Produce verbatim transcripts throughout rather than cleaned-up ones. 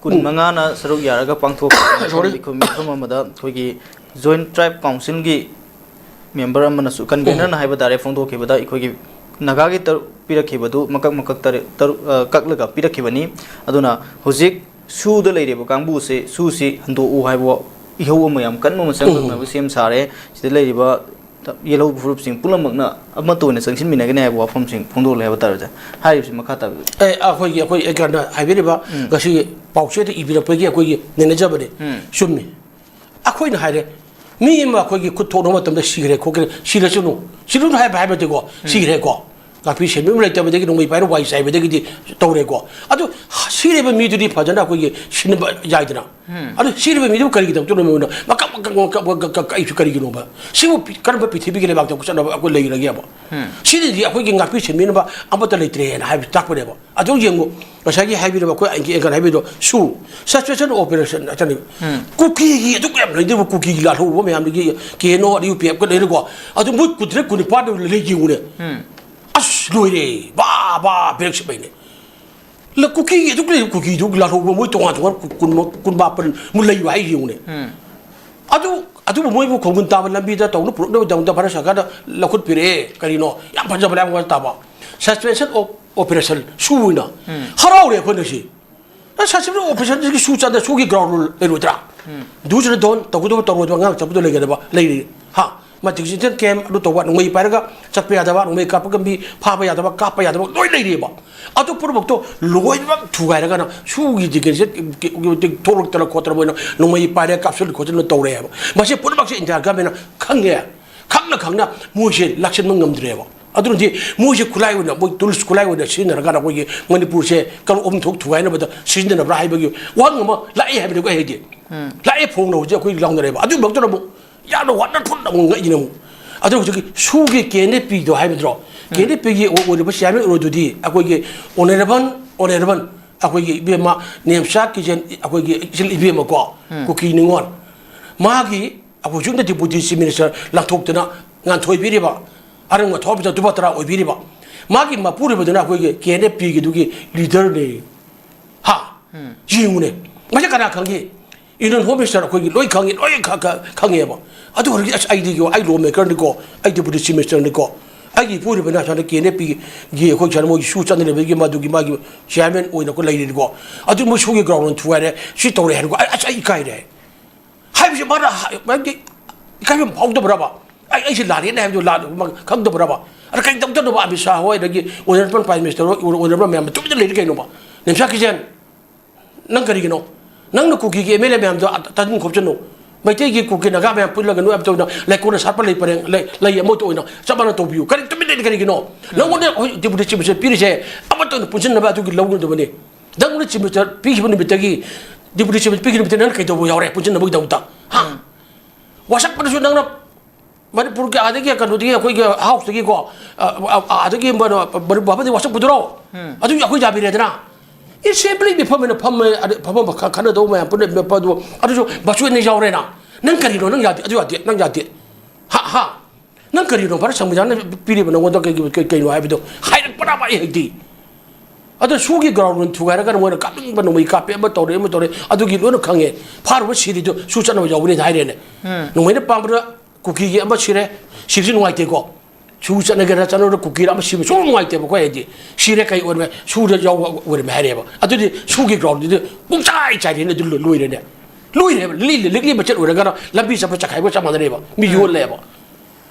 ꯀꯨꯟꯃꯉꯥꯅ ꯁꯔꯨꯛ ꯌꯥꯔꯒ ꯄꯥꯡꯊꯣꯛꯈꯤꯕ ꯃꯤꯐꯝ ꯑꯃꯗ ꯑꯩꯈꯣꯏꯒꯤ Joint Tribe Councilꯒꯤ member ꯑꯃꯅꯁꯨ, convenerꯅ ꯍꯥꯏꯕ ꯇꯥꯔꯦ, ꯐꯣꯡꯗꯣꯛꯈꯤꯕꯗ ꯑꯩꯈꯣꯏꯒꯤ ꯅꯥꯒꯥꯒꯤ ꯇꯔꯨꯛ ꯄꯤꯔꯛꯈꯤꯕꯗꯨ ꯃꯀꯛ ꯃꯀꯛ ꯇꯔꯦꯠ, ꯇꯔꯨꯛ, ꯑ, ꯀꯛꯂꯒ ꯄꯤꯔꯛꯈꯤꯕꯅꯤ꯫ ꯑꯗꯨꯅ ꯍꯧꯖꯤꯛ ꯁꯨꯗ ꯂꯩꯔꯤꯕ ꯀꯥꯡꯕꯨꯁꯦ, ꯁꯨꯁꯤ ꯍꯟꯗꯣꯛꯎ ꯍꯥꯏꯕ ꯏꯍꯧ ꯑꯃ ꯌꯥꯝ ꯀꯟꯕ ꯑꯃ ꯆꯪꯂꯛꯅꯕ ꯁꯦꯝ ꯁꯥꯔꯦ꯫ ꯁꯤꯗ ꯂꯩꯔꯤꯕ ꯌꯦꯜꯍꯧꯕ ꯐꯨꯔꯨꯞꯁꯤꯡ ꯄꯨꯝꯅꯃꯛꯅ ꯑꯃꯠꯇ ꯑꯣꯏꯅ ꯆꯪꯁꯤꯟꯃꯤꯟꯅꯒꯅꯤ ꯍꯥꯏꯕ ꯋꯥꯐꯝꯁꯤꯡ ꯐꯣꯡꯗꯣꯛꯂꯦ ꯍꯥꯏꯕ ꯇꯥꯔꯦ, ꯑꯣꯖꯥ꯫ ꯍꯥꯏꯔꯤꯕꯁꯤ ꯃꯈꯥ ꯇꯥꯕꯤꯌꯨ꯫ ꯑꯦ, ꯑꯩꯈꯣꯏꯒꯤ, ꯑꯩꯈꯣꯏ anchorꯅ ꯍꯥꯏꯕꯤꯔꯤꯕ ꯎꯝ꯫ ꯉꯁꯤꯒꯤ ꯄꯥꯎꯆꯦꯗ ꯏꯕꯤꯔꯛꯄꯒꯤ ꯑꯩꯈꯣꯏꯒꯤ ꯅꯩꯅꯖꯕꯅꯤ꯫ ꯎꯝ꯫ ꯆꯨꯝꯃꯤ꯫ ꯑꯩꯈꯣꯏꯅ ꯍꯥꯏꯔꯦ, ꯃꯤ ꯑꯃ ꯑꯩꯈꯣꯏꯒꯤ ꯈꯨꯠ ꯊꯣꯛꯅꯕ ꯃꯇꯝꯗ ꯁꯤꯈ꯭ꯔꯦ, ꯈꯣꯠꯈ꯭ꯔꯦ, ꯁꯤꯔꯁꯅꯨ, ꯁꯤꯔꯨꯅꯨ ꯍꯥꯏꯕ, ꯍꯥꯏꯕ ꯅꯠꯇꯦꯀꯣ, ꯎꯝ꯫ ꯁꯤꯈ꯭ꯔꯦꯀꯣ, ꯉꯥꯛꯄꯤ ꯁꯦꯟꯕꯤ ꯑꯃ ꯂꯩꯇꯕꯗꯒꯤ, ꯅꯣꯡꯃꯩ ꯄꯥꯏꯔ ꯋꯥꯏ ꯆꯥꯏꯕꯗꯒꯤꯗꯤ ꯇꯧꯔꯦꯀꯣ꯫ ꯑꯗꯨ ꯁꯤꯔꯤꯕ ꯃꯤꯗꯨꯗꯤ ꯐꯖꯅ ꯑꯩꯈꯣꯏꯒꯤ ꯁꯤꯟꯅꯕ ꯌꯥꯏꯗꯅ꯫ ꯎꯝ꯫ ꯑꯗꯨ ꯁꯤꯔꯤꯕ ꯃꯤꯗꯨꯕꯨ ꯀꯔꯤꯒꯤꯗꯃꯛꯇꯅꯣ ꯃꯣꯏꯅ ꯃꯀꯛ ꯃꯀꯛ ꯃꯀꯛ ꯃꯀꯛ ꯀꯛ ꯀꯛꯏꯁꯨ ꯀꯔꯤꯒꯤꯅꯣꯕ? ꯁꯤꯕꯨ ꯄꯤ-, ꯀꯔꯝꯕ ꯄ꯭ꯔꯤꯊꯤꯕꯤꯒꯤ ꯂꯩꯕꯥꯛꯇ ꯆꯠꯅꯕ ꯑꯩꯈꯣꯏ ꯂꯩꯔꯒꯦꯕ? ꯎꯝ꯫ ꯁꯤꯗꯗꯤ ꯑꯩꯈꯣꯏꯒꯤ ꯉꯥꯛꯄꯤ ꯁꯦꯟꯕꯤꯅꯕ ꯑꯃꯠꯇ ꯂꯩꯇ꯭ꯔꯦꯅ ꯍꯥꯏꯕ ꯇꯥꯛꯄꯅꯦꯕ꯫ ꯑꯗꯨ ꯌꯦꯡꯉꯨ, ꯉꯁꯥꯏꯒꯤ ꯍꯥꯏꯕꯤꯔꯕ ꯑꯩꯈꯣꯏ ꯑꯩꯒꯤ anchor ꯍꯥꯏꯕꯤꯗꯣ, ꯁꯨ, suspension operation ꯆꯠꯅꯤ꯫ ꯎꯝ꯫ ꯀꯨꯀꯤꯒꯤ ꯑꯗꯨꯛ ꯌꯥꯝ ꯂꯩꯗꯨꯕꯨ, ꯀꯨꯀꯤꯒꯤ ꯂꯥꯜꯍꯧꯕ ꯃꯌꯥꯝꯗꯒꯤ ꯀꯦ ꯑꯦꯟ ꯑꯣ, ꯑꯥꯔ ꯌꯨ ꯄꯤ ꯑꯦꯐꯀ ꯂꯩꯔꯦꯀꯣ꯫ ꯑꯗꯨ ꯃꯣꯏ ꯀꯨꯟꯇꯔꯦꯠ, ꯀꯨꯟꯅꯤꯄꯥꯟꯗ ꯂꯩ ꯌꯦꯡꯉꯨꯅꯦ꯫ ꯎꯝ꯫ ꯑꯁ, ꯂꯣꯏꯔꯦ꯫ ꯕꯥ, ꯕꯥ, ꯕ꯭ꯔꯦꯛ ꯁꯤꯠꯄꯩꯅꯦ꯫ ꯂ-, ꯀꯨꯀꯤꯒꯤ ꯑꯗꯨꯛ ꯂꯩ, ꯀꯨꯀꯤꯗꯨ ꯂꯥꯜꯍꯧꯕ ꯃꯣꯏ ꯇꯣꯉꯥꯟ ꯇꯣꯉꯥꯟ ꯀꯨꯟ, ꯀꯨꯟ, ꯀꯨꯟꯃꯥꯄꯟ ꯃꯨꯛ ꯂꯩꯕ ꯍꯥꯏ ꯌꯦꯡꯉꯨꯅꯦ꯫ ꯎꯝ꯫ ꯑꯗꯨ, ꯑꯗꯨꯕꯨ ꯃꯣꯏꯕꯨ ꯈꯣꯡꯒꯨꯟ ꯇꯥꯕ ꯂꯝꯕꯤꯗ ꯇꯧꯅ ꯄꯨꯔꯛꯅꯕꯒꯤꯗꯃꯛꯇ ꯚꯥꯔꯠ ꯁꯔꯀꯥꯔꯅ ꯂꯧꯈꯠꯄꯤꯔꯛꯑꯦ꯫ ꯀꯔꯤꯅꯣ? ꯌꯥꯝ ꯐꯖꯕ ꯂꯥꯏꯌꯥꯡ ꯇꯥꯕ꯫ Suspension of operation ꯁꯨ ꯑꯣꯏꯅ ꯎꯝ꯫ ꯍꯔꯥꯎꯔꯦ ꯑꯩꯈꯣꯏꯅ ꯁꯤ꯫ ꯑꯦ, suspension of operationꯒꯤ ꯁꯨ ꯆꯠꯅ ꯁꯨꯒꯤ ground rule ꯂꯩꯔꯣꯏꯗ꯭ꯔꯥ? Um. Do's and don't ꯇꯧꯒꯗꯕ ꯇꯧꯔꯣꯏꯗꯕ ꯑꯉꯥꯡ ꯆꯠꯄꯗꯣ ꯂꯩꯒꯗꯕ ꯂꯩꯔꯤ꯫ ꯍꯥ? ꯃꯥ detention camp ꯑꯗꯨ ꯇꯧꯕ, ꯅꯣꯡꯃꯩ ꯄꯥꯏꯔꯒ ꯆꯠꯄ ꯌꯥꯗꯕ, ꯅꯣꯡꯃꯩ ꯀꯥꯞꯄ ꯀꯝꯕꯤ ꯐꯥꯕ ꯌꯥꯗꯕ, ꯀꯥꯞꯄ ꯌꯥꯗꯕ ꯂꯣꯏ ꯂꯩꯔꯤꯑꯕ꯫ ꯑꯗꯨ ꯄꯨꯝꯅꯃꯛꯇꯣ ꯂꯣꯏꯅꯃꯛ ꯊꯨꯒꯥꯏꯔꯒꯅ ꯁꯨꯒꯤ detention camp ꯊꯣꯛꯂꯛꯇꯅ ꯈꯣꯠꯇꯅ ꯃꯣꯏꯅ ꯅꯣꯡꯃꯩ ꯄꯥꯏꯔꯦ, ꯀꯥꯞꯁꯤꯟ ꯈꯣꯠꯆꯤꯟꯅ ꯇꯧꯔꯦ ꯍꯥꯏꯕ꯫ ꯃꯁꯤ ꯄꯨꯝꯅꯃꯛꯁꯦ India governmentꯅ ꯈꯪꯉꯦ꯫ ꯈꯪꯅ ꯈꯪꯅ ꯃꯣꯏꯁꯦ ꯂꯥꯛꯁꯤꯟꯕ ꯉꯝꯗ꯭ꯔꯦꯕ꯫ ꯑꯗꯨꯅꯗꯤ ꯃꯣꯏꯁꯦ ꯈꯨꯠꯂꯥꯏ ꯑꯣꯏꯅ, ꯃꯣꯏ tools ꯈꯨꯠꯂꯥꯏ ꯑꯣꯏꯅ ꯁꯤꯖꯤꯟꯅꯔꯀꯥꯟꯗ ꯑꯩꯈꯣꯏꯒꯤ ꯃꯅꯤꯄꯨꯔꯁꯦ ꯀꯥꯡꯂꯨꯞ ꯑꯍꯨꯝ ꯊꯣꯛ ꯊꯨꯒꯥꯏꯅꯕꯗ ꯁꯤꯖꯤꯟꯅꯅꯕ꯭ꯔꯥ ꯍꯥꯏꯕꯒꯤ ꯋꯥꯍꯪ ꯑꯃ ꯂꯥꯛꯑꯦ ꯍꯥꯏꯕꯅꯦꯀꯣ ꯑꯩ ꯍꯥꯏꯗꯤ꯫ ꯎꯝ꯫ ꯂꯥꯛꯑꯦ, ꯐꯣꯡꯅ ꯍꯧꯖꯤꯛ ꯑꯩꯈꯣꯏ ꯂꯥꯎꯅꯔꯦꯕ꯫ ꯑꯗꯨꯒꯤ ꯃꯔꯛꯇꯨꯗ ꯑꯃꯨꯛ ꯌꯥꯝꯅ ꯋꯥꯅ ꯊꯣꯛꯅ ꯑꯃꯨꯛ ꯉꯛꯏꯅꯦ ꯑꯃꯨꯛ꯫ ꯑꯗꯨ ꯍꯧꯖꯤꯛꯀꯤ ꯁꯨꯒꯤ ꯀꯦ ꯑꯦꯟ ꯑꯦꯐ ꯄꯤꯗꯣ ꯍꯥꯏꯕꯗ꯭ꯔꯣ? ꯎꯝ꯫ ꯀꯦ ꯑꯦꯟ ꯑꯦꯐ ꯄꯤꯒꯤ ꯑꯣꯏꯔꯤꯕ chairman ꯑꯣꯏꯔꯣꯏꯗꯨꯗꯤ ꯑꯩꯈꯣꯏꯒꯤ honourable, honourable ꯑꯩꯈꯣꯏꯒꯤ ꯏꯕꯦꯝꯃ ꯅꯦꯝꯆꯥ ꯀꯤꯖꯦꯟ, ꯑꯩꯈꯣꯏꯒꯤ ꯏꯆꯤꯜ ꯏꯕꯦꯝꯃꯀꯣ, ꯎꯝ꯫ ꯀꯨꯀꯤ ꯅꯤꯉꯣꯜ, ꯃꯥꯒꯤ ꯑꯩꯈꯣꯏ ꯍꯧꯖꯤꯛꯅ deputy chief minister ꯂꯥꯟꯊꯣꯛꯇꯅ ꯉꯥꯟꯊꯣꯏꯕꯤꯔꯤꯕ, ꯑꯔꯪꯕ ꯊꯋꯥꯏ ꯂꯨꯄꯥ ꯇꯔꯥ ꯑꯣꯏꯕꯤꯔꯤꯕ, ꯃꯥꯒꯤ ꯃꯄꯨꯔꯣꯏꯕꯗꯨꯅ ꯑꯩꯈꯣꯏꯒꯤ ꯀꯦ ꯑꯦꯟ ꯑꯦꯐ ꯄꯤꯒꯤꯗꯨꯒꯤ leaderꯅꯦ꯫ ꯍꯥ? ꯌꯦꯡꯉꯨꯅꯦ, ꯃꯁꯤ ꯀꯅꯥ ꯈꯪꯒꯦ? Union Home Minister ꯑꯩꯈꯣꯏꯒꯤ ꯂꯣꯏ ꯈꯪꯉꯤ, ꯂꯣꯏ ꯈ- ꯈ- ꯈꯪꯉꯦꯕ꯫ ꯑꯗꯨ ꯍꯧꯖꯤꯛ ꯑꯁ ꯑꯩꯗꯤꯀꯣ, ꯑꯩ law makerꯅꯤꯀꯣ, ꯑꯩ Deputy Chief Ministerꯅꯤꯀꯣ, ꯑꯩꯒꯤ ꯏꯄꯨꯔꯤꯕꯅ ꯁꯨꯃꯥꯏꯅ ꯀꯦ ꯑꯦꯟ ꯑꯦꯐ ꯄꯤꯒꯤ ꯑꯩꯈꯣꯏ ꯁꯨꯃꯥꯏꯅ ꯃꯣꯏꯒꯤ ꯁꯨ ꯆꯠꯅꯔꯤꯕꯒꯤ ꯃꯗꯨꯒꯤ ꯃꯥꯒꯤ chairman ꯑꯣꯏꯅꯀꯣ ꯂꯩꯔꯤꯅꯤꯀꯣ꯫ ꯑꯗꯨ ꯃꯣꯏ ꯁꯨꯒꯤ ground ꯊꯨꯒꯥꯏꯔꯦ, ꯁꯤ ꯇꯧꯔꯦ ꯍꯥꯏꯅꯀꯣ, ꯑꯩ ꯑꯁ ꯑꯩ ꯏꯀꯥꯏꯔꯦ꯫ ꯍꯥꯏꯕꯁꯤ ꯃꯥꯅ ꯍꯥꯏ- ꯃꯥꯒꯤ ꯏꯀꯥꯏꯕ ꯐꯥꯎꯗꯕ꯭ꯔꯕ? ꯑꯩ ꯑꯩꯁꯦ ꯂꯥꯜꯂꯦꯅ ꯍꯥꯏꯕꯗꯨ ꯂꯥꯜ- ꯃꯥ ꯈꯪꯗꯕ꯭ꯔꯕ? ꯑꯗ ꯀꯩ ꯇꯧꯗꯅꯕ ꯑꯃꯤꯠ ꯁꯥ ꯍꯣꯏ, ꯑꯗꯒꯤ Honourable Prime Minister ꯍꯣꯏ, Honourable ꯃꯌꯥꯝ ꯇꯨꯃꯤꯟꯅ ꯂꯩꯔꯤ ꯀꯩꯅꯣꯕ? ꯅꯦꯝꯁꯥ ꯀꯤꯁꯟ, ꯅꯪ ꯀꯔꯤꯒꯤꯅꯣ? ꯅꯪꯅ ꯀꯨꯀꯤꯒꯤ ꯑꯦꯝ ꯑꯦꯜ ꯑꯦ ꯃꯌꯥꯝꯗꯣ ꯇꯥꯁꯤꯟ ꯈꯣꯝꯖꯤꯟꯅꯨ꯫ ꯃꯩꯇꯩꯒꯤ ꯀꯨꯀꯤ ꯅꯥꯒꯥ ꯃꯌꯥꯝ ꯄꯨꯜꯂꯒ ꯅꯣꯏ ꯑꯝꯇ ꯑꯣꯏꯅ ꯂꯩꯀꯣꯟꯅ ꯁꯥꯠꯄ ꯂꯩ ꯄꯔꯦꯡ, ꯂꯩ, ꯂꯩ ꯑꯃꯠꯇ ꯑꯣꯏꯅ ꯆꯞ ꯃꯥꯟꯅ ꯇꯧꯕꯤꯌꯨ꯫ ꯀꯔꯤ ꯇꯨꯃꯤꯟ ꯂꯩꯔꯤ ꯀꯔꯤꯒꯤꯅꯣ? ꯅꯪꯉꯣꯟꯗ ꯍꯧꯖꯤꯛ Deputy Chief Minister ꯄꯤꯔꯤꯁꯦ ꯑꯃꯠꯇ ꯑꯣꯏꯅ ꯄꯨꯟꯁꯤꯟꯅꯕ ꯑꯗꯨꯒꯤ ꯂꯧꯒꯗꯕꯅꯤ꯫ ꯅꯪꯅ Chief Minister ꯄꯤꯈꯤꯕ ꯅꯨꯃꯤꯠꯇꯒꯤ, Deputy Chief Minister ꯄꯤꯈꯤꯕ ꯅꯨꯃꯤꯠꯇ ꯅꯪꯅ ꯀꯩꯗꯧꯕ ꯌꯥꯎꯔꯦ ꯄꯨꯟꯁꯤꯟꯅꯕꯒꯤꯗꯃꯛꯇ? ꯍꯥ? ꯋꯥꯁꯛꯄꯗꯁꯨ ꯅꯪꯅ ꯃꯅꯤꯄꯨꯔꯒꯤ ꯑꯥꯗꯒꯤ ꯀꯩꯅꯣꯗꯒꯤ ꯑꯩꯈꯣꯏꯒꯤ ꯍꯥꯎꯁꯇꯒꯤꯀꯣ, ꯑ, ꯑ, ꯑ, ꯑꯥꯗꯒꯤ ꯃ-, ꯃꯅꯤꯄꯨꯔ ꯚꯥꯕꯟꯗꯒꯤ ꯋꯥꯁꯛ ꯄꯨꯊꯣꯔꯛꯑꯣ꯫ ꯑꯗꯨ ꯑꯩꯈꯣꯏ ꯌꯥꯕꯤꯔꯦꯗꯅ꯫ ꯑꯦꯁꯦꯝꯕ꯭ꯂꯤ ꯃꯤꯐꯝ ꯑꯣꯏꯅ ꯐꯝꯃꯦ, ꯑꯗ ꯐꯝꯐꯝ ꯈ-, ꯈꯟꯅꯗꯧ ꯃꯌꯥꯝ ꯄꯨꯟꯅ ꯃꯤꯐꯝ ꯑꯗꯨ, ꯑꯗꯨꯁꯨ ꯃꯆꯨ ꯑꯣꯏꯅ ꯌꯥꯎꯔꯦꯅ꯫ ꯅꯪ ꯀꯔꯤꯅꯣ? ꯅꯪ ꯌꯥꯗꯦ, ꯑꯗꯨ ꯌꯥꯗꯦ, ꯅꯪ ꯌꯥꯗꯦ꯫ ꯍꯥ, ꯍꯥ꯫ ꯅꯪ ꯀꯔꯤꯅꯣ? ꯚꯥꯔꯠ ꯁꯪꯕꯤꯙꯥꯟꯅ ꯄꯤꯔꯤꯕ ꯅꯪꯉꯣꯟꯗ ꯀꯩ-, ꯀꯩ-, ꯀꯩꯅꯣ ꯍꯥꯏꯕꯗꯣ ꯍꯥꯏꯔꯛꯄꯅꯕ ꯑꯩ ꯍꯩꯇꯦ꯫ ꯑꯗꯣ ꯁꯨꯒꯤ ground ꯊꯨꯒꯥꯏꯔꯒ ꯃꯣꯏꯅ ꯀꯥꯞꯅꯤꯡꯕ ꯅꯣꯡꯃꯩ ꯀꯥꯞꯄꯦ, ꯑꯃ ꯇꯧꯔꯦ, ꯑꯃ ꯇꯧꯔꯦ, ꯑꯗꯨꯒꯤ ꯂꯣꯏꯅ ꯈꯪꯉꯦ꯫ ꯐꯥꯔꯨꯕ ꯁꯤꯔꯤꯗꯣ ꯁꯨ ꯆꯠꯅꯕ ꯌꯥꯎꯕꯅꯦ ꯍꯥꯏꯔꯦꯅꯦ꯫ ꯅꯣꯡꯃꯩꯅ ꯄꯥꯝꯕꯗ ꯀꯨꯀꯤꯒꯤ ꯑꯃ ꯁꯤꯔꯦ, ꯁꯤꯕꯁꯤ ꯅꯨꯡꯉꯥꯏꯇꯦꯀꯣ꯫ ꯁꯨ ꯆꯠꯅꯒꯦꯔꯥ ꯆꯠꯅꯔꯣꯏ, ꯀꯨꯀꯤꯔ ꯑꯃ ꯁꯤꯕ ꯁꯨꯡ ꯅꯨꯡꯉꯥꯏꯇꯦꯕ ꯑꯩꯈꯣꯏ ꯍꯥꯏꯗꯤ꯫ ꯁꯤꯔꯦ ꯀꯩ ꯑꯣꯏꯔꯝꯃꯦ? ꯁꯨꯗ ꯌꯥꯎꯕ ꯑꯣꯏꯔꯝꯃꯦ ꯍꯥꯏꯔꯦꯕ꯫ ꯑꯗꯨꯗꯤ ꯁꯨꯒꯤ groundꯗꯨꯗꯤ ꯄꯨꯡꯆꯥꯏ ꯆꯥꯏꯔꯦꯅꯦ, ꯑꯗꯨ ꯂꯣꯏ-, ꯂꯣꯏꯔꯦꯅꯦ꯫ ꯂꯣꯏꯔꯦꯕ꯫ ꯂꯤ-, ꯂꯤ-, ꯂꯤꯛꯂꯤ ꯃꯆꯦꯠ ꯑꯣꯏꯔꯒꯅ ꯂꯝꯕꯤ ꯆꯠꯄ ꯆꯈꯥꯏꯕꯒ ꯆꯞ ꯃꯥꯟꯅꯔꯦꯕ꯫ ꯃꯤ ꯌꯣꯜꯂꯦꯕ꯫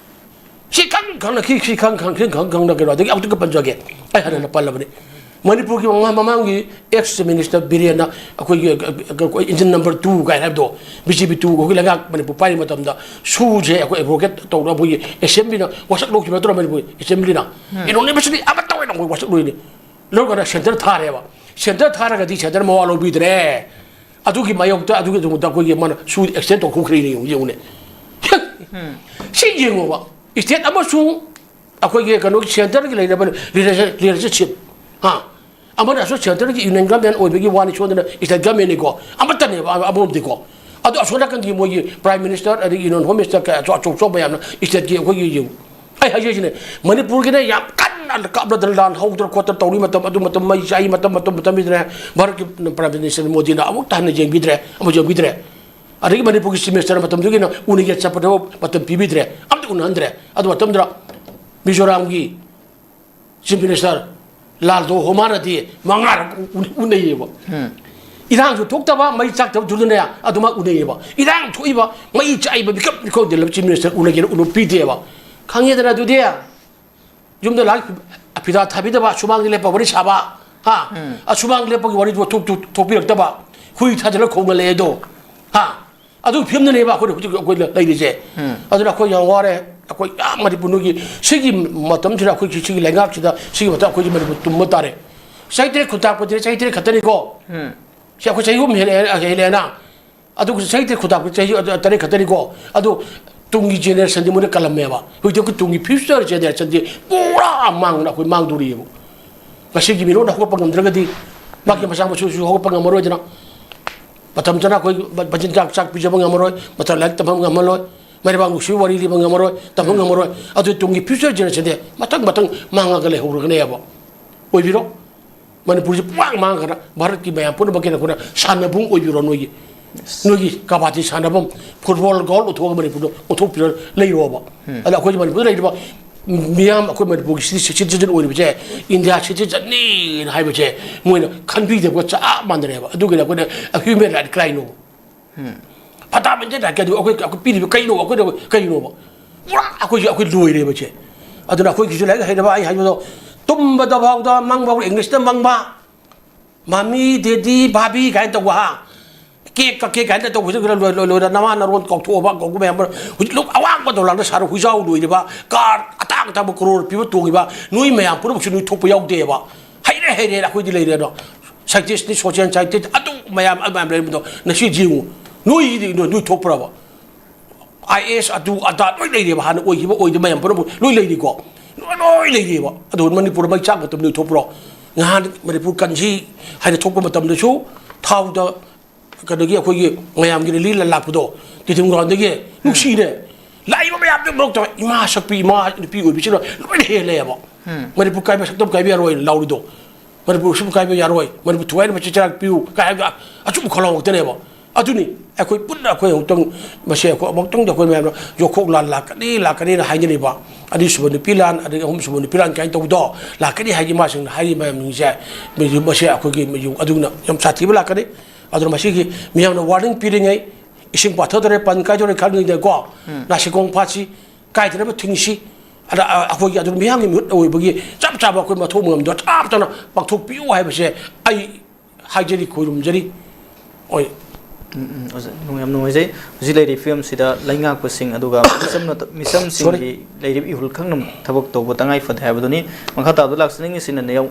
ꯁꯤ ꯈꯪ ꯈꯪꯅ ꯈꯤ-, ꯁꯤ ꯈꯪ ꯈꯪ-, ꯈꯪ ꯈꯪ ꯈꯪꯅ ꯀꯩꯅꯣ, ꯑꯗꯒꯤ ꯑꯃꯨꯛꯇ ꯄꯟꯖꯒꯦ꯫ ꯑꯩ ꯍꯥꯟꯅ ꯄꯜꯂꯕꯅꯤ꯫ ꯃꯅꯤꯄꯨꯔꯒꯤ ꯃꯃꯥꯡ-, ꯃꯃꯥꯡꯒꯤ ex minister ꯕꯤꯔꯦꯟꯅ ꯑꯩꯈꯣꯏꯒꯤ, ꯑ, ꯑ, ꯑ, engine number two ꯀꯥꯏꯅ ꯍꯥꯏꯕꯗꯣ, ꯕꯤ ꯖꯦ ꯄꯤ two ꯑꯩꯈꯣꯏꯒꯤ ꯂꯩꯉꯥꯛ ꯃꯅꯤꯄꯨꯔ ꯄꯥꯏꯔꯤ ꯃꯇꯝꯗ ꯁꯨꯁꯦ ꯑꯩꯈꯣꯏ advocate ꯇꯧꯅ ꯑꯩꯈꯣꯏꯒꯤ assemblyꯅ ꯋꯥꯁꯛ ꯂꯧꯈꯤꯕ ꯅꯠꯇ꯭ꯔꯣ ꯃꯅꯤꯄꯨꯔ assemblyꯅ? Unanimously ꯑꯃꯠꯇ ꯑꯣꯏꯅ ꯑꯩꯈꯣꯏ ꯋꯥꯁꯛ ꯂꯣꯏꯅꯤ꯫ ꯂꯧꯔꯀꯥꯟꯗ centre ꯊꯥꯔꯦꯕ꯫ Centre ꯊꯥꯔꯒꯗꯤ centreꯅ ꯃꯋꯥ ꯂꯧꯕꯤꯗ꯭ꯔꯦ꯫ ꯑꯗꯨꯒꯤ ꯃꯥꯌꯣꯛꯇ, ꯑꯗꯨꯒꯤꯗꯃꯛꯇ ꯑꯩꯈꯣꯏꯒꯤ ꯃꯥꯅ ꯁꯨ extend ꯇꯧꯊꯣꯛꯈ꯭ꯔꯦꯅꯦ, ꯌꯦꯡꯉꯨ, ꯌꯦꯡꯉꯨꯅꯦ꯫ ꯁꯤ ꯌꯦꯡꯉꯣꯕ, state ꯑꯃꯁꯨꯡ ꯑꯩꯈꯣꯏꯒꯤ ꯀꯩꯅꯣꯒꯤ centreꯒꯤ ꯂꯩꯅꯕ relation-, relationship, ꯍꯥ? ꯑꯃꯅ ꯑꯁꯣꯝ centreꯒꯤ union government ꯑꯣꯏꯕꯒꯤ ꯋꯥꯅꯤ, ꯁꯣꯝꯗꯅ state governmentꯅꯤꯀꯣ, ꯑꯃꯠꯇꯅꯦꯕ ꯑꯃ-, ꯑꯃꯔꯣꯝꯗꯤꯀꯣ꯫ ꯑꯗꯣ ꯑꯁꯣꯝ ꯅꯥꯀꯟꯒꯤ ꯃꯣꯏꯒꯤ prime minister ꯑꯗꯒꯤ union home minister ꯀꯌꯥ ꯑꯆꯧ-, ꯑꯆꯧ ꯑꯆꯧꯕ ꯌꯥꯝꯅ stateꯀꯤ ꯑꯩꯈꯣꯏꯒꯤ ꯌꯦꯡꯉꯨ꯫ ꯑꯩ ꯍꯥꯏꯖꯩꯁꯤꯅꯦ, ꯃꯅꯤꯄꯨꯔꯒꯤꯅꯦ ꯌꯥꯝ ꯀꯟꯅ ꯀꯥꯞꯅꯗꯅ ꯂꯥꯟ ꯍꯧꯗꯅ ꯈꯣꯠꯇꯅ ꯇꯧꯔꯤ ꯃꯇꯝ, ꯑꯗꯨ ꯃꯇꯝ ꯃꯩ ꯆꯥꯏ ꯃꯇꯝ, ꯃꯇꯝ ꯃꯇꯝꯁꯤꯗꯅꯦ ꯚꯥꯔꯠꯀꯤ ꯄ꯭ꯔꯥꯏꯝ ꯃꯤꯅꯤꯁꯇꯔ ꯃꯣꯗꯤꯅ ꯑꯃꯨꯛꯇ ꯍꯟꯅ ꯌꯦꯡꯕꯤꯗ꯭ꯔꯦ, ꯑꯃ ꯌꯦꯡꯕꯤꯗ꯭ꯔꯦ꯫ ꯑꯗꯒꯤ ꯃꯅꯤꯄꯨꯔꯒꯤ ꯆꯤꯐ ꯃꯤꯅꯤꯁꯇꯔ ꯃꯇꯝꯗꯨꯒꯤꯅ ꯎꯅ ꯌꯦꯟ ꯆꯠꯄꯗ ꯃꯇꯝ ꯄꯤꯕꯤꯗ꯭ꯔꯦ, ꯑꯝꯇ ꯎꯅꯍꯟꯗ꯭ꯔꯦ꯫ ꯑꯗꯨ ꯃꯇꯝꯗꯨꯗ ꯃꯤꯖꯣꯔꯥꯝꯒꯤ ꯆꯤꯐ ꯃꯤꯅꯤꯁꯇꯔ ꯂꯥꯜꯗꯣ ꯍꯣꯃꯥꯅꯗꯤ ꯃꯉꯥꯔꯛ ꯎ-, ꯎꯅꯩꯌꯦꯕ꯫ ꯏꯔꯥꯡꯁꯨ ꯊꯣꯛꯇꯕ, ꯃꯩ ꯆꯥꯛꯇꯕꯗꯨꯗꯅꯦ ꯑꯗꯨꯃꯥꯏꯅ ꯎꯅꯩꯌꯦꯕ꯫ ꯏꯔꯥꯡ ꯊꯣꯛꯏꯕ, ꯃꯩ ꯆꯥꯛꯏꯕ ꯃꯤꯀꯞ ꯃꯤꯀꯧꯗꯦ ꯆꯤꯐ ꯃꯤꯅꯤꯁꯇꯔ ꯎꯅꯒꯦꯅ ꯎꯅ ꯄꯤꯗꯦꯕ꯫ ꯈꯪꯉꯦꯗꯅ ꯑꯗꯨꯗꯤ꯫ ꯌꯨꯝꯗ ꯂꯥꯛ ꯐꯤꯗꯥ ꯊꯥꯕꯤꯗꯕ, ꯁꯨꯃꯥꯡꯗ ꯂꯦꯞꯄ ꯋꯥꯔꯤ ꯁꯥꯕ, ꯍꯥ? ꯎꯝ꯫ ꯑꯁꯨꯃꯥꯡꯗ ꯂꯦꯞꯄꯒꯤ ꯋꯥꯔꯤꯗꯨ ꯊꯣꯛ-, ꯊꯣꯛ-, ꯊꯣꯛꯄꯤꯔꯛꯇꯕ, ꯍꯨꯏ ꯊꯥꯖꯤꯜꯂ ꯈꯣꯡꯅ ꯂꯩ ꯑꯗꯣ, ꯍꯥ? ꯑꯗꯨꯒꯤ ꯐꯤꯕꯝꯗꯅꯦꯕ ꯑꯩꯈꯣꯏꯅ ꯍꯧꯖꯤꯛ ꯑꯩꯈꯣꯏ ꯂꯩꯔꯤꯁꯦ꯫ ꯎꯝ꯫ ꯑꯗꯨꯅ ꯑꯩꯈꯣꯏ ꯌꯥꯝ ꯋꯥꯔꯦ꯫ ꯑꯩꯈꯣꯏ ꯌꯥꯝ ꯃꯅꯤꯄꯨꯔꯒꯤ ꯁꯤꯒꯤ ꯃꯇꯝꯁꯤꯗ, ꯑꯩꯈꯣꯏꯒꯤ ꯁꯤꯒꯤ ꯂꯩꯉꯥꯛꯁꯤꯗ, ꯁꯤꯒꯤ ꯃꯇꯝ ꯑꯩꯈꯣꯏꯒꯤ ꯃꯅꯤꯄꯨꯔ ꯇꯨꯝꯕ ꯇꯥꯔꯦ꯫ ꯆꯍꯤ ꯇꯔꯦꯠ ꯈꯨꯟꯇꯥꯛꯄꯗꯤ ꯆꯍꯤ ꯇꯔꯦꯠ ꯈꯛꯇꯅꯤꯀꯣ꯫ ꯎꯝ꯫ ꯁꯤ ꯑꯩꯈꯣꯏ ꯆꯍꯤ ꯑꯍꯨꯝ ꯍꯦꯜꯂꯛꯑꯦ, ꯍꯦꯜꯂꯛꯑꯦꯅ꯫ ꯑꯗꯨꯒ ꯆꯍꯤ ꯇꯔꯦꯠ ꯈꯨꯟꯇꯥꯛꯄꯗꯤ ꯆꯍꯤ ꯇꯔꯦꯠ ꯈꯛꯇꯅꯤꯀꯣ꯫ ꯑꯗꯨ ꯇꯨꯡꯒꯤ ꯖꯦꯅꯦꯔꯦꯁꯟꯗꯤ ꯃꯣꯏꯅ ꯀꯜꯂꯝꯃꯦꯕ꯫ ꯍꯧꯖꯤꯛꯇꯤ ꯑꯩꯈꯣꯏ ꯇꯨꯡꯒꯤ ꯐ꯭ꯌꯨꯆꯔ ꯖꯦꯅꯦꯔꯦꯁꯟꯗꯤ ꯄꯨꯔꯥ ꯃꯥꯡꯅ ꯑꯩꯈꯣꯏ ꯃꯥꯡꯗꯣꯔꯤꯑꯕ꯫ ꯉꯁꯤꯒꯤ ꯃꯤꯔꯣꯜꯅ ꯍꯧꯒꯠꯄ ꯉꯝꯗ꯭ꯔꯒꯗꯤ ꯃꯥꯒꯤ ꯃꯆꯥ ꯃꯁꯨꯁꯨ ꯍꯧꯒꯠꯄ ꯉꯝꯃꯔꯣꯏꯗꯅ꯫ ꯃꯇꯝ ꯆꯥꯅ ꯑꯩꯈꯣꯏ ꯃꯆꯤꯟꯖꯥꯛ ꯆꯥꯛ ꯄꯤꯖꯕ ꯉꯝꯃꯔꯣꯏ, ꯃꯇꯝ ꯂꯥꯏꯔꯤꯛ ꯇꯝꯍꯟꯕ ꯉꯝꯃꯔꯣꯏ, ꯃꯩꯔꯩꯕꯥꯛ ꯅꯨꯡꯁꯤꯕ ꯋꯥꯔꯤ ꯂꯤꯕ ꯉꯝꯃꯔꯣꯏ, ꯇꯝꯍꯟ ꯉꯝꯃꯔꯣꯏ꯫ ꯑꯗꯨ ꯇꯨꯡꯒꯤ ꯐ꯭ꯌꯨꯆꯔ ꯖꯦꯅꯦꯔꯦꯁꯟꯁꯦ ꯃꯊꯪ ꯃꯊꯪ ꯃꯥꯡꯉꯒ ꯂꯩꯍꯧꯔꯒꯅꯦꯕ꯫ ꯑꯣꯏꯕꯤꯔꯣ꯫ ꯃꯅꯤꯄꯨꯔꯁꯦ ꯄꯨꯡꯃꯥꯡ ꯃꯥꯡꯈ꯭ꯔꯅ ꯚꯥꯔꯠꯀꯤ ꯃꯌꯥꯝ ꯄꯨꯝꯅꯃꯛꯀꯤꯅ ꯑꯩꯈꯣꯏꯅ ꯁꯥꯟꯅꯕꯨꯡ ꯑꯣꯏꯕꯤꯔꯣ ꯅꯣꯏꯒꯤ꯫ ꯅꯣꯏꯒꯤ ꯀꯕꯥꯗꯤ ꯁꯥꯟꯅꯐꯝ, ꯐꯨꯠꯕꯣꯜ ꯒ꯭ꯔꯥꯎꯟ ꯑꯣꯟꯊꯣꯛꯑꯒ ꯃꯅꯤꯄꯨꯔꯗ ꯑꯣꯟꯊꯣꯛꯄꯤꯔ ꯂꯩꯔꯣꯕ꯫ ꯑꯗ ꯑꯩꯈꯣꯏꯒꯤ ꯃꯅꯤꯄꯨꯔꯗ ꯂꯩꯔꯤꯕ ꯃꯤꯌꯥꯝ, ꯑꯩꯈꯣꯏ ꯃꯅꯤꯄꯨꯔꯒꯤ ꯁꯤꯇꯤꯖꯟ ꯑꯣꯏꯔꯤꯕꯁꯦ ꯏꯟꯗꯤꯌꯥ ꯁꯤꯇꯤꯖꯟꯅꯤ ꯍꯥꯏꯕꯁꯦ ꯃꯣꯏꯅ ꯈꯟꯕꯤꯗꯕꯒ ꯆꯞ ꯃꯥꯟꯅꯔꯦꯕ꯫ ꯑꯗꯨꯒꯤꯅ ꯑꯩꯈꯣꯏꯅ ꯍ꯭ꯌꯨꯃꯦꯟ ꯔꯥꯏꯠ ꯀ꯭ꯔꯥꯏꯝꯅꯣ꯫ ꯐꯟꯗꯥꯃꯦꯟꯇꯦꯜ ꯔꯥꯏꯠꯀꯤ ꯑꯗꯨ ꯑꯩꯈꯣꯏ, ꯑꯩꯈꯣꯏ ꯄꯤꯔꯤꯕ ꯀꯩꯅꯣ? ꯑꯩꯈꯣꯏꯅ ꯀꯩꯅꯣꯕ? ꯄꯨꯔꯥ ꯑꯩꯈꯣꯏꯁꯦ, ꯑꯩꯈꯣꯏ ꯂꯣꯏꯔꯦꯕ ꯁꯦ꯫ ꯑꯗꯨꯅ ꯑꯩꯈꯣꯏꯒꯤꯁꯨ ꯂꯥꯏꯔꯤꯛ ꯍꯩꯅꯕ, ꯑꯩ ꯍꯥꯏꯕꯗꯣ, ꯇꯨꯝꯕꯗ ꯐꯥꯎꯗ ꯃꯪꯕ ꯏꯪꯂꯤꯁꯇ ꯃꯪꯕ, ꯃꯃꯤ, ꯗꯦꯗꯤ, ꯚꯥꯕꯤ ꯀꯥꯏꯅ ꯇꯧꯕ, ꯍꯥ? ꯀꯦꯛ ꯀꯛꯀꯦ ꯀꯥꯏꯅ ꯇꯧꯕꯁꯤꯗ ꯂꯣꯏ-, ꯂꯣꯏ-, ꯂꯣꯏꯔ ꯅꯃꯥ ꯅꯔꯣꯟ ꯀꯥꯎꯊꯣꯛꯑꯕ ꯀꯧꯕ ꯃꯌꯥꯝ ꯑꯃ꯫ ꯍꯧꯖꯤꯛ ꯂꯣꯛ ꯑꯋꯥꯡꯕ ꯗꯣꯂꯥꯟꯗ ꯁꯥꯔ ꯍꯨꯏꯖꯥꯎ ꯂꯣꯏꯔꯤꯕ, ꯀꯥꯔ ꯑꯇꯥꯡ ꯑꯇꯥꯡꯕ ꯀ꯭ꯔꯣꯔ ꯄꯤꯕ ꯇꯣꯡꯉꯤꯕ, ꯅꯣꯏ ꯃꯌꯥꯝ ꯄꯨꯝꯅꯃꯛꯁꯨ ꯅꯣꯏ ꯊꯣꯛꯄ ꯌꯥꯎꯗꯦꯕ꯫ ꯍꯩꯔꯦ ꯍꯩꯔꯦ ꯑꯩꯈꯣꯏꯗꯤ ꯂꯩꯔꯦ ꯑꯗꯣ꯫ ꯁꯥꯏꯟꯇꯤꯁꯅꯤ, ꯁꯣꯁꯤꯌꯦꯜ ꯁꯥꯏꯟꯇꯤꯁ, ꯑꯗꯨ ꯃꯌꯥꯝ, ꯑꯗꯨ ꯃꯌꯥꯝ ꯂꯩꯔꯝꯕꯗꯣ ꯉꯁꯤ ꯌꯦꯡꯉꯨ꯫ ꯅꯣꯏꯒꯤꯗꯤ ꯅꯣꯏ, ꯅꯣꯏ ꯊꯣꯛꯄ꯭ꯔꯕ? ꯑꯥꯏ ꯑꯦ ꯑꯦꯁ ꯑꯗꯨ ꯑꯗꯥ ꯂꯣꯏ ꯂꯩꯔꯦꯕ, ꯍꯥꯟꯅ ꯑꯣꯏꯈꯤꯕ ꯑꯣꯏꯗꯕ ꯃꯌꯥꯝ ꯄꯨꯝꯅꯃꯛ ꯂꯣꯏ ꯂꯩꯔꯤꯀꯣ꯫ ꯂꯣꯏ, ꯂꯣꯏ ꯂꯩꯔꯦꯕ꯫ ꯑꯗꯨ ꯃꯅꯤꯄꯨꯔ ꯃꯩ ꯆꯥꯛ ꯃꯇꯝ ꯅꯣꯏ ꯊꯣꯛꯄ꯭ꯔꯣ? ꯉꯍꯥꯟ ꯃꯅꯤꯄꯨꯔ ꯀꯟꯁꯤ ꯍꯥꯏꯅ ꯊꯣꯛꯄ ꯃꯇꯝꯗꯁꯨ ꯊꯥꯎꯗ ꯀꯩꯅꯣꯒꯤ ꯑꯩꯈꯣꯏꯒꯤ ꯃꯌꯥꯝꯒꯤ ꯔꯦꯂꯤ ꯂꯥꯛꯄꯗꯣ, ꯇꯤꯗꯤꯝ ꯒ꯭ꯔꯥꯎꯟꯗꯒꯤ ꯅꯨꯡꯁꯤꯅꯦ꯫ ꯂꯥꯛꯏꯕ ꯃꯌꯥꯝꯗꯨ ꯃꯔꯛꯇ ꯏꯃꯥ ꯁꯛꯄꯤ, ꯏꯃꯥ ꯅꯨꯄꯤ ꯑꯣꯏꯕꯤꯁꯤꯅ ꯂꯣꯏꯅ ꯍꯦꯜꯂꯦꯕ꯫ ꯃꯅꯤꯄꯨꯔ ꯀꯥꯏꯕ ꯁꯛꯇꯝ ꯀꯥꯏꯕ ꯌꯥꯔꯣꯏ ꯂꯥꯎꯔꯤꯗꯣ꯫ ꯃꯅꯤꯄꯨꯔ ꯁꯨꯝ ꯀꯥꯏꯕ ꯌꯥꯔꯣꯏ, ꯃꯅꯤꯄꯨꯔ ꯊꯨꯒꯥꯏꯅꯕ ꯆꯩ ꯆꯩꯔꯥꯛ ꯄꯤꯌꯨ ꯀꯥꯏ ꯍꯥꯏꯕꯗꯣ ꯑꯆꯨꯝꯕ ꯈꯣꯜꯂꯥꯎ ꯉꯛꯇꯅꯦꯕ꯫ ꯑꯗꯨꯅꯤ ꯑꯩꯈꯣꯏ ꯄꯨꯟꯅ ꯑꯩꯈꯣꯏ ꯑꯃꯨꯛꯇꯪ, ꯃꯁꯤ ꯑꯩꯈꯣꯏ ꯑꯃꯨꯛꯇꯪꯗ ꯑꯩꯈꯣꯏ ꯃꯌꯥꯝꯅ ꯌꯣꯛꯈꯣꯛ ꯂꯥꯟ ꯂꯥꯛꯀꯅꯤ, ꯂꯥꯛꯀꯅꯤꯅ ꯍꯥꯏꯅꯔꯤꯕ, ꯑꯅꯤꯁꯨꯕ ꯅꯨꯄꯤ ꯂꯥꯟ, ꯑꯗꯒꯤ ꯑꯍꯨꯝꯁꯨꯕ ꯅꯨꯄꯤ ꯂꯥꯟ ꯀꯥꯏꯅ ꯇꯧꯕꯗꯣ ꯂꯥꯛꯀꯅꯤ ꯍꯥꯏꯒꯤ ꯃꯥꯁꯤꯡꯅ ꯍꯥꯏꯔꯤꯕ ꯃꯌꯥꯝꯁꯤꯡꯁꯦ, ꯃꯁꯤ ꯑꯩꯈꯣꯏꯒꯤ ꯃꯌꯨꯝ ꯑꯗꯨꯅ ꯌꯥꯝ ꯁꯥꯊꯤꯕ ꯂꯥꯛꯀꯅꯤ꯫ ꯑꯗꯨꯅ ꯃꯁꯤꯒꯤ ꯃꯤꯌꯥꯝꯅ ꯋꯥꯔꯅꯤꯡ ꯄꯤꯔꯤꯉꯩ, ꯏꯁꯤꯡ ꯄꯥꯊꯗꯧꯔꯦ, ꯄꯟ ꯀꯥꯏꯗꯧꯔꯦ ꯈꯪꯉꯤꯉꯩꯗꯀꯣ, ꯅꯥꯁꯤꯀꯣꯡ ꯐꯥꯠꯁꯤ, ꯀꯥꯏꯗꯅꯕ ꯊꯤꯡꯁꯤ꯫ ꯑꯗ, ꯑ, ꯑꯩꯈꯣꯏꯒꯤ ꯑꯗꯨ ꯃꯤꯌꯥꯝꯒꯤ ꯃꯤꯍꯨꯠ ꯑꯣꯏꯕꯒꯤ ꯆꯞ ꯆꯥꯕ ꯑꯩꯈꯣꯏ ꯃꯊꯧ ꯃꯉꯝꯗꯣ ꯆꯞ ꯆꯥꯅ ꯄꯥꯡꯊꯣꯛꯄꯤꯌꯨ ꯍꯥꯏꯕꯁꯦ ꯑꯩ ꯍꯥꯏꯖꯔꯤ, ꯈꯣꯏꯔꯨꯝꯖꯔꯤ꯫ ꯍꯣꯏ꯫ ꯎꯝ, ꯎꯝ, ꯑꯣꯖꯥ, ꯅꯨꯡ-, ꯌꯥꯝ ꯅꯨꯡꯉꯥꯏꯖꯩ꯫ ꯍꯧꯖꯤꯛ ꯂꯩꯔꯤꯕ ꯐꯤꯕꯝꯁꯤꯗ ꯂꯩꯉꯥꯛꯄꯁꯤꯡ ꯑꯗꯨꯒ ꯃꯤꯆꯝꯅ-, ꯃꯤꯆꯝꯁꯤꯡꯒꯤ ꯂꯩꯔꯤꯕ ꯏꯍꯨꯜ ꯈꯪꯅ ꯊꯕꯛ ꯇꯧꯕ ꯇꯉꯥꯏ ꯐꯗꯦ ꯍꯥꯏꯕꯗꯨꯅꯤ꯫ ꯃꯈꯥ ꯇꯥꯕꯗ ꯂꯥꯛꯆꯅꯤꯡꯉꯤꯁꯤꯅ ꯅꯌꯥꯎ-,